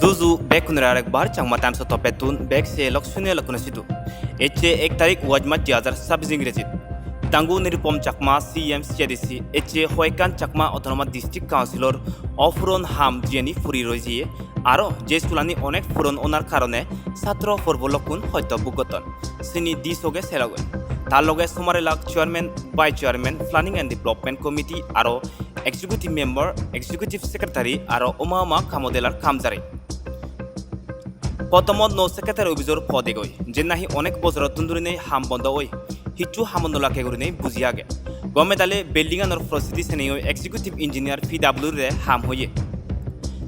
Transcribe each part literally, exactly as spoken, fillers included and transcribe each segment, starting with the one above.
Juju bekkunore arekbar Changma Times-o toppettun bek se lok sune lokkune sidu. Ecche ek tarik waj mas dui hajar sabbis Ingrejit. Dangu Nirupam Chakma C M C A D C ecche hoyekkan Chakma Autonomous District Council-or opuron ham jiyeni puri roi jiye, aro je school-ani onek puron onar karone satro porbo lokkun hoyto bhug gotton. Sini di soge selogoi. Tar loge somare lak chairman, vice chairman, planning and development committee aro executive member, executive secretary aro oma oma kamodelar kam jare. Prothomot no secretary office-or pod egoi, je nahi onek bojorottun durinei ham bondo oi, hissu hamot no lage gurinei buji age. Gome dale building-anor poristiti senei oi executive engineer P W re ham hoye.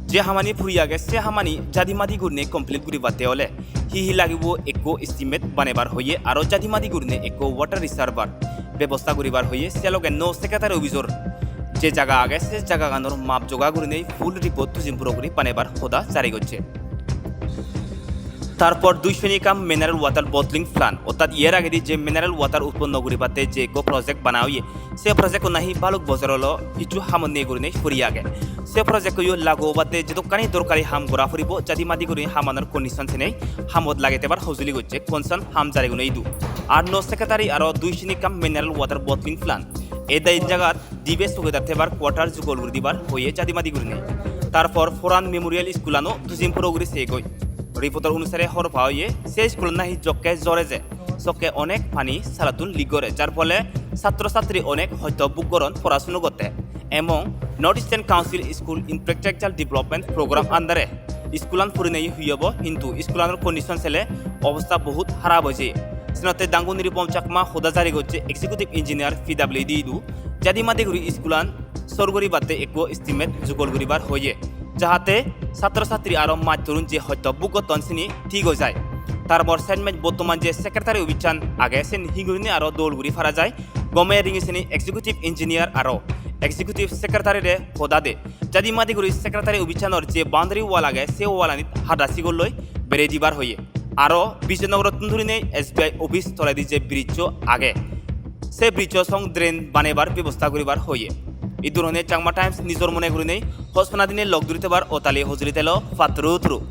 Je hamani puri age se hamani jadi madi gurinei complete guribatte ole hi hi lagibo ekko estimate banebar hoye aro jadi madi gurinei ekko water reservoir bebosta guribar hoye, se loge no secretary office-or je jaga age se jagaganor map joga gurinei full report tujim puro guri banebar hoda jari gocche. Tarpor Duishoni cum mineral water bottling plant, ortat yer agedi je mineral water utponno guribatte je ekko project bana oye, se project-o nahi balok bojor olo hissu hamot nei gurinei puri age. Se project-o yo lagu obatte jedokkani dorkari ham gora puribo, jadi madi guri hamanor condition senei hamot lagetebar hojuli gocche concern ham jarigune idu. Ar no secretary aro Duishoni cum mineral water bottling plant, e din jagat dibe sogedar thebar quarter jugol guri dibar hoye jadi madi gurinei. Tarpor Foran Memorial School-ano tujim puro guri segoi. Report-or onusare hobor pa oye, se school-an nahi jokke jore je, sokke onek pani salottun leak gore, jar phole satro satri onek hoyto bhug goron porasuna gotte. Emong North Eastern Council School Infrastructure Development Program under-e school-an purinei hi obo, hintu school-anor condition sele obosta bohut harap oye. Senotte Dangu Nirupam Chakma hoda jari gocche executive engineer P W D idu, jadi madi guri school-an sor guribatte ekko estimate jugol guribar hoye, jahate satro satri aro mattorun je hoyto bhug gotton sini thik oi jai. Tarpor sen mej bottoman je secretary office-an age sen hi gurinei aro dol guri para jai, gome ringi sini executive engineer aro executive secretary re hoda de. Jadi madi guri secretary office-anor je boundary wall age se wall-anit hada sigol loi berei dibar hoye. Aro Bijoynagar-ottun dhurinei S B I office toledi je bridge-o age, se bridge-o song drain banebar bebosta guribar hoye. Idur honei Changma Times nijor mone gurinei hojpana dinei lok duri thebar otali hojoli telo patturu turu.